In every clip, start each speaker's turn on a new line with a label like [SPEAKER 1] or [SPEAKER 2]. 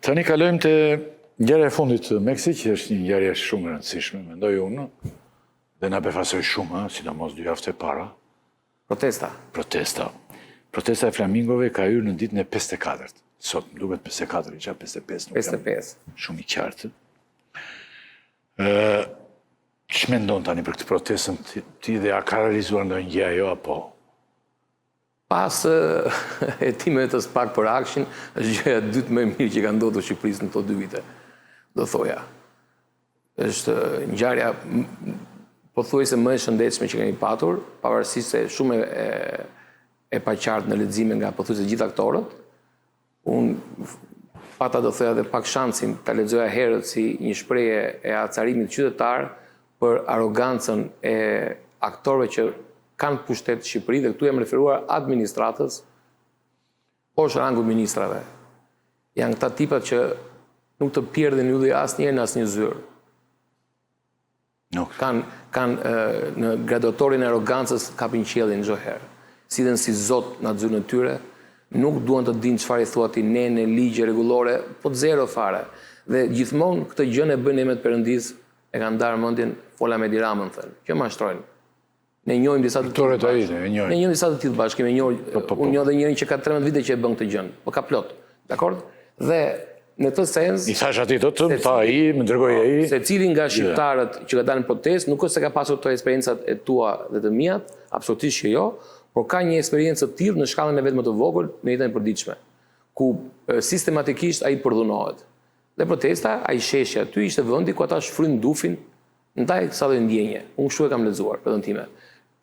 [SPEAKER 1] Tani kalojmë te ngjarja e fundit të Meksi, që është një ngjarje shumë e rëndësishme, mendoj unë, dhe na befasoi shumë, ëh, sidomos dy javët e para.
[SPEAKER 2] Protesta.
[SPEAKER 1] Protesta. Protesta e flamingove ka hyrë në ditën e 54. Sot më duket 54, isha 55,
[SPEAKER 2] nuk 55.
[SPEAKER 1] Shumë i qartë. Ë Ç'mendon tani për këtë protestën ti dhe a ka realizuar ndonjë gjë ajo apo?
[SPEAKER 2] Pas hetimeve të SPAK për AKSHI-n, është gjëja e dytë më e mirë që ka ndodhur Shqipërisë në këto dy vite. Do thoja. Është ngjarja pothuajse më e shëndetshme që kemi patur, pavarësisht se shumë e e paqartë në lexime nga pothuajse gjithë aktorët. Unë pata do thoja dhe pak shansin ta lexoja herët si një shprehje e acarimit qytetar për arrogancën e aktorëve që kanë pushtet në Shqipëri dhe këtu jam referuar administratës poshtë rangut ministrave. Janë këta tipat që nuk të pjerdhin ylli asnjëherë në asnjë zyrë.
[SPEAKER 1] Nuk.
[SPEAKER 2] Kanë kanë në graduatorin e arrogancës kapin qiellin çdo herë. Sillen si zot në atë zyrën e tyre, nuk duan të dinë çfarë i thua ti nene, ligje, rregullore, po zero fare. Dhe gjithmonë këtë gjënë e bëjnë në emër të Perëndisë, e kanë ndarë mendjen, fola me Edi Ramën thonë, që mashtrojnë. Ne njohim disa
[SPEAKER 1] të tillë bashkë.
[SPEAKER 2] Ne njohim disa të tillë bashkë, kemi njohur, po, po, po. unë njoh dhe njërin që ka 13 vite që e bën këtë gjën, po ka plot. Dakor? Dhe në këtë
[SPEAKER 1] sens I thash atij do të më tha ai, më dërgoi ai.
[SPEAKER 2] Secili nga shqiptarët që ka dalë në protestë nuk është se ka pasur këto eksperiencat e tua dhe të miat, absolutisht që jo, por ka një eksperiencë të tillë në shkallën e vet më të vogël në jetën e përditshme, ku sistematikisht ai përdhunohet. Dhe protesta, ai sheshi aty ishte vendi ku ata shfrynë dufin Ndaj kësaj lloj ndjenje, unë kështu e kam lexuar vetën time.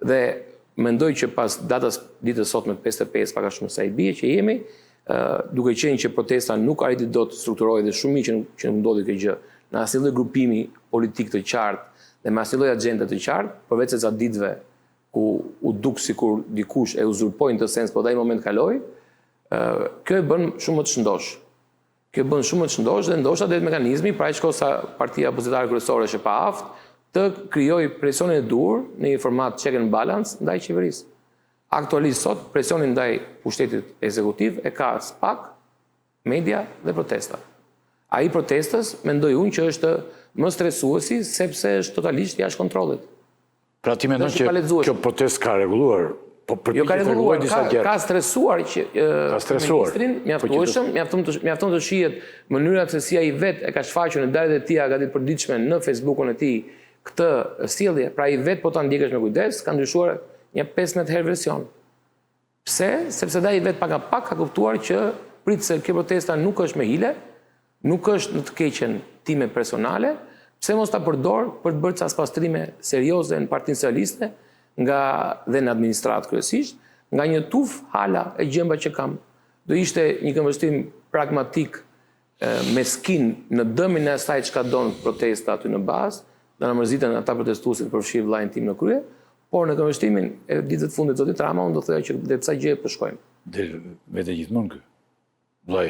[SPEAKER 2] Dhe mendoj që pas datës ditës sotme 55 pak a shumë sa i bie që jemi, duke qenë që protesta nuk arriti dot të strukturohej dhe shumë mirë që nuk, që nuk ndodhi kjo gjë në asnjë lloj grupimi politik të qartë dhe me asnjë lloj axhende të qartë, përveç se ca ditëve ku u duk sikur dikush e uzurpoi në këtë sens, po dhe ai moment kaloi, kjo e bën shumë më të shëndoshë. Kjo bën shumë më të shëndoshë dhe ndoshta do jetë mekanizmi, pra aq kohë sa partia opozitare kryesore është e paaftë, të krijojë presionin e duhur në një format check and balance ndaj qeverisë. Aktualisht sot presionin ndaj pushtetit ekzekutiv e ka SPAK, media dhe protesta. Ai i protestës mendoj unë që është më stresuesi sepse është totalisht jashtë kontrollit.
[SPEAKER 1] Pra ti mendon që kjo protestë ka rregulluar, po
[SPEAKER 2] jo ka rregulluar disa gjëra. Ka stresuar që ka stresuar ministrin, po mjaftueshëm, mjafton të mjafton të shihet mënyra se si ai vetë e ka shfaqur në daljet e tija gati të përditshme në Facebookun e tij këtë sjellje, pra ai vetë po ta ndjekësh me kujdes, ka ndryshuar një 15 herë version. Pse? Sepse dhe ai vetë pak nga pak ka kuptuar që prit se kjo protesta nuk është me hile, nuk është në të keqen time personale, pse mos ta përdor për të bërë ca spastrime serioze në Partinë Socialiste nga dhe në administratë kryesisht, nga një tufë hala e gjemba që kam. Do ishte një këndvështrim pragmatik meskin në dëmin e asaj çka don protesta aty në bazë, do na mërziten ata protestuesit përfshirë vëllain tim në krye, por në këndvështrimin e ditëve të fundit zotit Rama, unë do thoja që dhe ca gjë po
[SPEAKER 1] shkojmë. Del vete gjithmonë ky. Vëllai.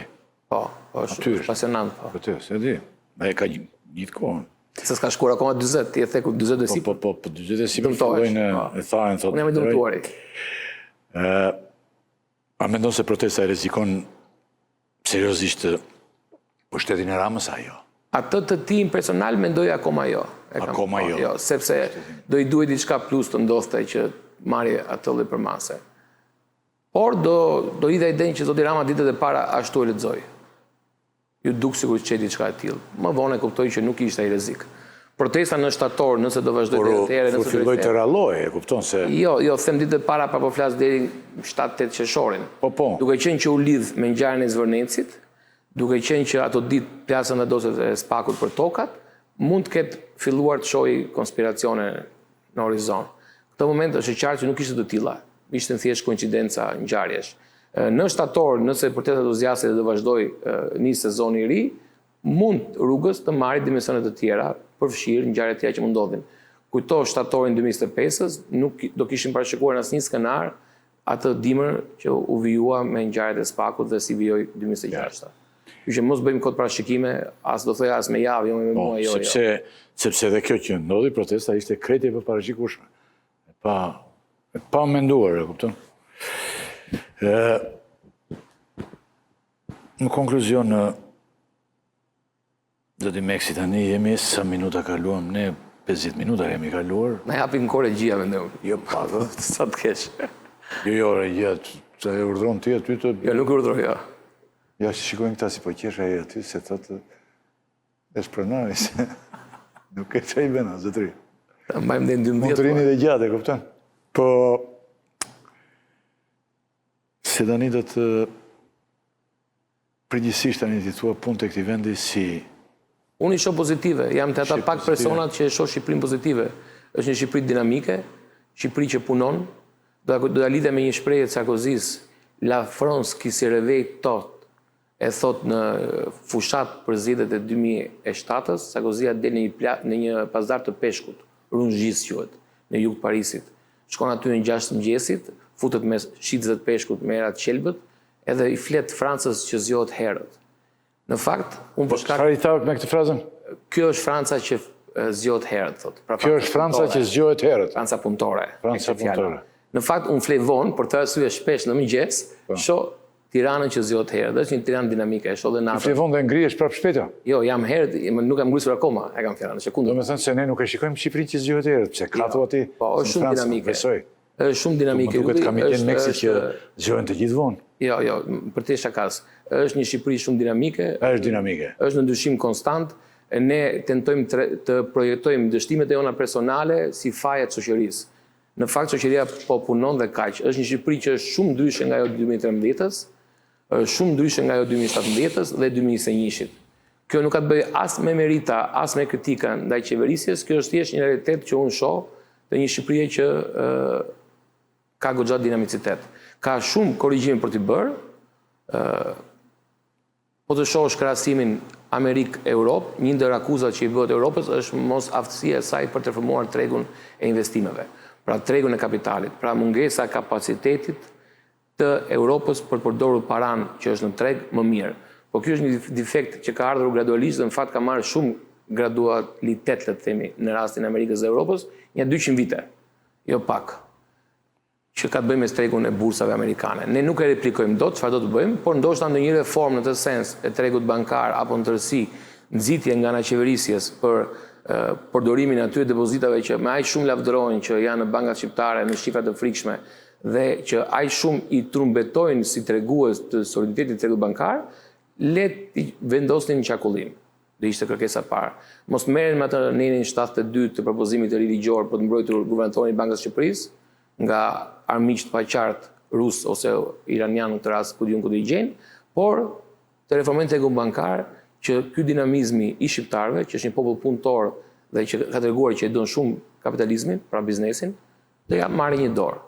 [SPEAKER 2] Po, po është pasionant,
[SPEAKER 1] po. Po ti, se di. Ai ka një gjithë kohën.
[SPEAKER 2] Se s'ka shkuar akoma 40, ti e the kur 40 e
[SPEAKER 1] sipër. Po, po, po, 40 e sipër fillojnë po. e thahen
[SPEAKER 2] thotë. Unë jam i dëmtuari.
[SPEAKER 1] Ë A mendon se protesta e rrezikon seriozisht pushtetin e Ramës a jo?
[SPEAKER 2] Atë të tijin personal mendoj akoma jo.
[SPEAKER 1] E kam, akoma
[SPEAKER 2] jo. Jo, sepse do i duhej diçka plus të ndodhte që marri atë lloj përmase. Por do do hidhja idenë që zoti Rama ditët e para ashtu e lexoi. Iu duk sikur qe diçka e tillë. Më vonë e kuptoi që nuk ishte ai rrezik. Protesta në shtator, nëse do vazhdojë deri
[SPEAKER 1] atëherë, nëse do. Kur filloi të rrallojë, e kupton se.
[SPEAKER 2] Jo, jo, them ditët e para, pra po flas deri 7-8 qershorin.
[SPEAKER 1] Po, po.
[SPEAKER 2] Duke qenë që u lidh me ngjarjen e Zvërnecit, duke qenë që ato ditë plasën dhe dosjet e SPAK-ut për tokat, mund të ketë filluar të shohë konspiracione në horizont. Këtë moment është e qartë që nuk ishte të tilla, ishte thjesht koincidenca ngjarjesh. Në shtator, nëse protesta do zgjasë dhe do vazhdojë nis sezoni i ri, mund rrugës të marrë dimensione të tjera, përfshirë ngjarje të tjera që mund ndodhin. Kujto shtatorin 2025-ës, nuk do kishim parashikuar në asnjë skenar atë dimër që u vijua me ngjarjet e SPAK-ut dhe si vijoi 2026-a. Kështu që mos bëjmë kot parashikime, as do thoja as me javë, jo me
[SPEAKER 1] po, muaj, jo, jo. Sepse sepse edhe kjo që ndodhi protesta ishte krejt e paparashikueshme. E pa e pa menduar, e kupton? Ë në konkluzion në. Zoti Meksi tani jemi sa minuta kaluam ne 50 minuta kemi kaluar.
[SPEAKER 2] Na japin kohë regjia mendoj.
[SPEAKER 1] Jo pak, ë.
[SPEAKER 2] Sa të kesh.
[SPEAKER 1] Jo, jo, regjia të e urdhëron ti aty të
[SPEAKER 2] Jo, nuk e urdhëroj, jo.
[SPEAKER 1] Ja, si shikojnë këta si po qesh ai aty, se thotë është pronari se nuk e ça i bën, zotëri.
[SPEAKER 2] Ta mbajmë deri në 12.
[SPEAKER 1] Mund të rrini dhe gjatë, e kupton? Po se tani do të Përgjithësisht tani ti thua punët e këtij vendi si
[SPEAKER 2] Unë i shoh pozitive, jam te ata pak personat që e shoh Shqipërinë pozitive. Është një Shqipëri dinamike, Shqipëri që punon. Do ta do ta lidhja me një shprehje të Sarkozisë, La France qui se réveille tôt, e thotë në fushatë për zgjedhjet e 2007-ës, Sarkozia del në një pla, në një pazar të peshkut, Rungis quhet, në jug të Parisit. Shkon aty në 6 të mëngjesit, futet mes shitësve të peshkut me era të qelbët, Edhe i flet Francës që zgjohet herët. Në fakt, unë
[SPEAKER 1] për shkak Çfarë i tha me këtë frazën?
[SPEAKER 2] Kjo është Franca që zgjohet herët,
[SPEAKER 1] thotë. Pra, Kjo është Franca që zgjohet herët.
[SPEAKER 2] Franca punëtore.
[SPEAKER 1] Franca punëtore.
[SPEAKER 2] Në fakt, unë flej vonë, për këtë arsye shpesh në mëngjes, po. shoh Tiranën që zgjohet herët. Dhe është një Tiranë dinamike, e shoh dhe
[SPEAKER 1] natën. Flej vonë dhe ngrihesh prapë shpejt?
[SPEAKER 2] Jo, jam herët, nuk jam ngrisur akoma, e kam fjalën, është e
[SPEAKER 1] kundërta. Domethënë se ne nuk e shikojmë Shqipërinë që zgjohet herët, pse ka jo. thua ti?
[SPEAKER 2] Po, është shumë dinamike. Besoj. Është shumë dinamike.
[SPEAKER 1] Më duket kam idenë Meksi që zgjohen të gjithë vonë.
[SPEAKER 2] Jo, jo, përtej shakasë. Është një Shqipëri shumë dinamike.
[SPEAKER 1] Është dinamike.
[SPEAKER 2] Është në ndryshim konstant. Ne tentojmë të projektojmë dështimet e jona personale si faje të shoqërisë. Në fakt shoqëria po punon dhe kaq. Është një Shqipëri që është shumë ndryshe nga ajo 2013-ës, është shumë ndryshe nga ajo 2017-ës dhe 2021-shit. Kjo nuk ka të bëjë as me merita, as me kritika ndaj qeverisjes, kjo është thjesht një realitet që unë shoh të një Shqipërie që ka goxha dinamicitet. Ka shumë korrigjim për t'i bërë, po të shohësh krahasimin Amerikë-Europë, një ndër akuzat që i bëhet Europës është mos aftësia e saj për të reformuar tregun e investimeve, pra tregun e kapitalit, pra mungesa e kapacitetit të Europës për të përdorur paranë që është në treg më mirë. Po ky është një defekt që ka ardhur gradualisht dhe në fakt ka marrë shumë gradualitet, le të themi, në rastin e Amerikës dhe Europës, nja 200 vite, jo pak, që ka të bëjë me tregun e bursave amerikane. Ne nuk e replikojmë dot, çfarë do të bëjmë, por ndoshta ndonjë reformë në këtë sens e tregut bankar apo në tërësi nxitje nga ana e qeverisjes për përdorimin e atyre depozitave që me aq shumë lavdërohen që janë në bankat shqiptare në shifra të frikshme dhe që aq shumë i trumbetojnë si tregues të soliditetit të tregut bankar, le t'i vendosnin në qarkullim. Do ishte kërkesa e parë. Mos merren me atë nenin 72 të propozimit të ri ligjor për të mbrojtur guvernatorin e Bankës së Shqipërisë nga armiq të paqartë rus ose iranian në këtë rast, ku di unë ku do i gjejnë, por të reformojnë tregun bankar që ky dinamizmi i shqiptarëve, që është një popull punëtor dhe që ka treguar që e don shumë kapitalizmin, pra biznesin, të ja marrë një dorë.